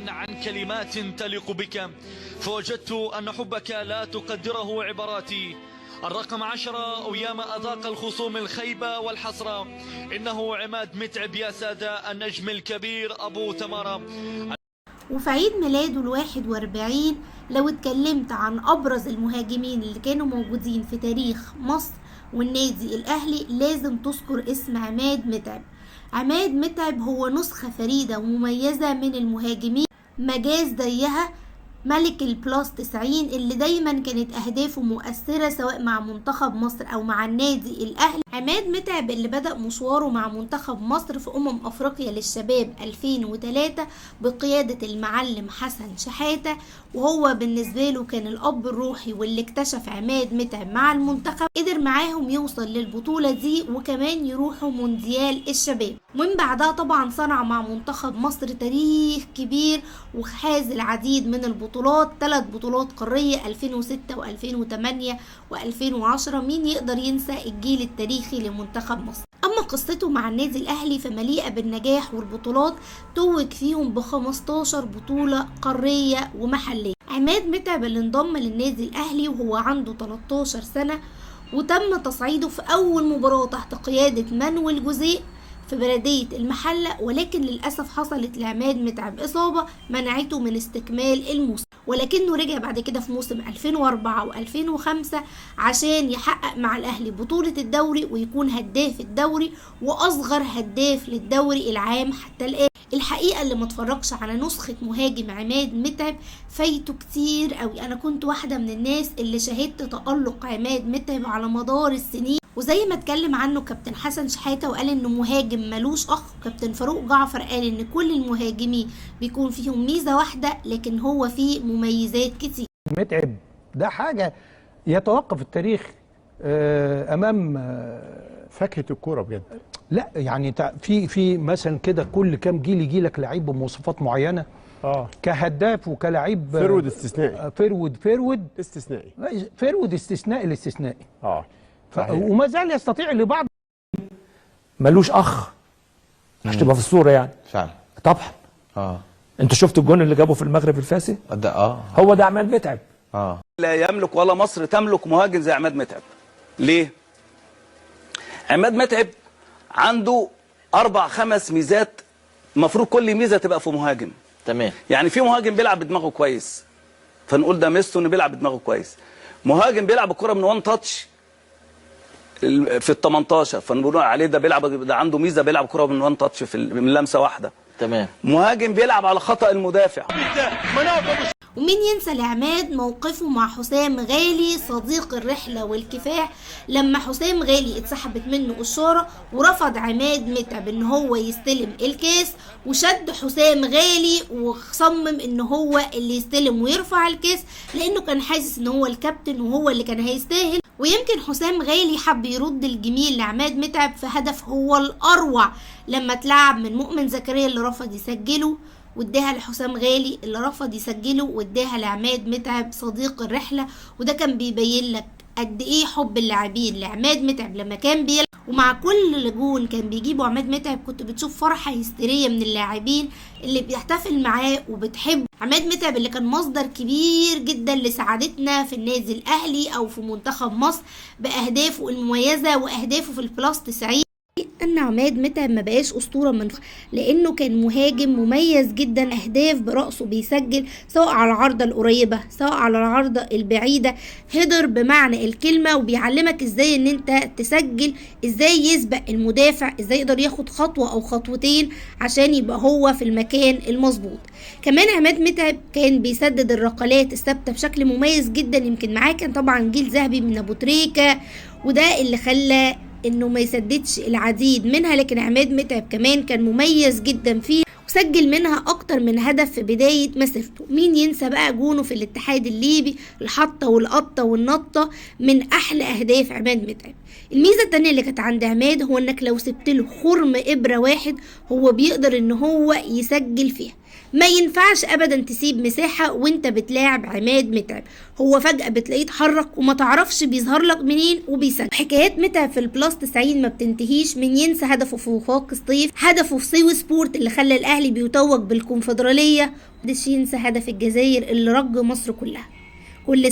عن كلمات تليق بك، فوجدت أن حبك لا تقدره عباراتي. الرقم 10 وياما أذاق الخصوم الخيبة والحسرة، إنه عماد متعب يا سادة، النجم الكبير أبو تمارة. وفي عيد ميلاده 41 لو اتكلمت عن أبرز المهاجمين اللي كانوا موجودين في تاريخ مصر والنادي الأهلي لازم تذكر اسم عماد متعب. عماد متعب هو نسخة فريدة ومميزة من المهاجمين، مجاز زيها ملك ال plus 90 اللي دايما كانت أهدافه مؤثرة سواء مع منتخب مصر أو مع النادي الأهلي. عماد متعب اللي بدأ مشواره مع منتخب مصر في أفريقيا للشباب 2003 بقيادة المعلم حسن شحاتة، وهو بالنسبة له كان الأب الروحي واللي اكتشف عماد متعب مع المنتخب، قدر معاهم يوصل للبطولة دي وكمان يروحوا مونديال الشباب. ومن بعدها طبعا صنع مع منتخب مصر تاريخ كبير وحاز العديد من البطولات، 3 بطولات قارية 2006 و2008 و2010. مين يقدر ينسى الجيل التاريخي لمنتخب مصر؟ أما قصته مع النادي الأهلي فمليئة بالنجاح والبطولات، توج فيهم ب15 بطولة قارية ومحلية. عماد متعب اللي انضم للنادي الأهلي وهو عنده 13 سنة، وتم تصعيده في أول مباراة تحت قيادة مانويل جوزيه في بلدية المحلة، ولكن للأسف حصلت لعماد متعب إصابة منعته من استكمال الموسم، ولكنه رجع بعد كده في موسم 2004 و2005 عشان يحقق مع الأهلي بطولة الدوري ويكون هداف الدوري وأصغر هداف للدوري العام حتى الآن. الحقيقة اللي ما اتفرجش على نسخة مهاجم عماد متعب فايته كتير قوي. أنا كنت واحدة من الناس اللي شاهدت تألق عماد متعب على مدار السنين، وزي ما اتكلم عنه كابتن حسن شحاتة وقال انه مهاجم ملوش اخ، كابتن فاروق جعفر قال ان كل المهاجمين بيكون فيهم ميزة واحدة لكن هو فيه مميزات كتير. متعب ده حاجة يتوقف التاريخ امام فاكهة الكورة بجد. لا يعني في مثلا كده كل كام جيل يجي لك لعيب بمواصفات معينة، كهداف وكلاعب forward استثنائي، forward استثنائي، forward استثنائي الاستثنائي. وما زال يستطيع لبعض. ملوش اخ عشان تبقى في الصورة يعني. فعلا طبعا. انت شفت الجون اللي جابه في المغرب الفاسي؟ ده هو ده عماد متعب. لا يملك ولا مصر تملك مهاجم زي عماد متعب. ليه؟ عماد متعب عنده 4 5 ميزات، المفروض كل ميزة تبقى في مهاجم. تمام. يعني في مهاجم بيلعب بدماغه كويس، فنقول ده ميزته انه بيلعب بدماغه كويس. مهاجم بيلعب الكره من وان تاتش في ال 18، فنقول عليه ده بيلعب، ده عنده ميزة بيلعب كره من وان تاتش في من لمسه واحدة. تمام. مهاجم بيلعب على خطأ المدافع. ومين ينسى لعماد موقفه مع حسام غالي صديق الرحلة والكفاح، لما حسام غالي اتسحبت منه الشارة ورفض عماد متعب ان هو يستلم الكاس، وشد حسام غالي وصمم ان هو اللي يستلم ويرفع الكاس لانه كان حاسس ان هو الكابتن وهو اللي كان هيستاهل. ويمكن حسام غالي حب يرد الجميل لعماد متعب في هدف هو الأروع لما اتلعب من مؤمن زكريا اللي رفض يسجله، واداها لحسام غالي اللي رفض يسجله، واداها لعماد متعب صديق الرحلة. وده كان بيبين لك قد ايه حب اللاعبين لعماد متعب لما كان بيلعب، ومع كل جون كان بيجيبه عماد متعب كنت بتشوف فرحة هستيرية من اللاعبين اللي بيحتفل معاه وبتحب عماد متعب، اللي كان مصدر كبير جدا لسعادتنا في النادي الاهلي او في منتخب مصر باهدافه المميزة واهدافه في ال plus 90. ان عماد متعب ما بقاش اسطورة من لانه كان مهاجم مميز جدا، اهداف براسه بيسجل سواء على العارضة القريبة سواء على العارضة البعيدة، header بمعنى الكلمة، وبيعلمك ازاي ان انت تسجل، ازاي يسبق المدافع، ازاي يقدر ياخد خطوة او خطوتين عشان يبقى هو في المكان المظبوط. كمان عماد متعب كان بيسدد الركلات الثابتة بشكل مميز جدا، يمكن معاه كان طبعا جيل ذهبي من ابو تريكه، وده اللي خلى انه ما يسددش العديد منها، لكن عماد متعب كمان كان مميز جدا فيه وسجل منها اكتر من هدف في بداية مسيرته. مين ينسى بقى جونة في الاتحاد الليبي، الحطة والقطة والنطة، من احلى اهداف عماد متعب. الميزة التانية اللي كانت عند عماد هو انك لو سبت له خرم ابرة واحد هو بيقدر ان هو يسجل فيها. ما ينفعش ابدا تسيب مساحة وانت بتلاعب عماد متعب، هو فجأة بتلاقيه اتحرك وما تعرفش بيظهر لك منين وبيسجل. حكايات متعب في ال plus 90 ما بتنتهيش، من ينسى هدفه في وفاق سطيف، هدفه في سيوي سبورت اللي خلى الاهلي بيتوج بالكونفدرالية، محدش ينسى هدف الجزائر اللي رج مصر كلها. كل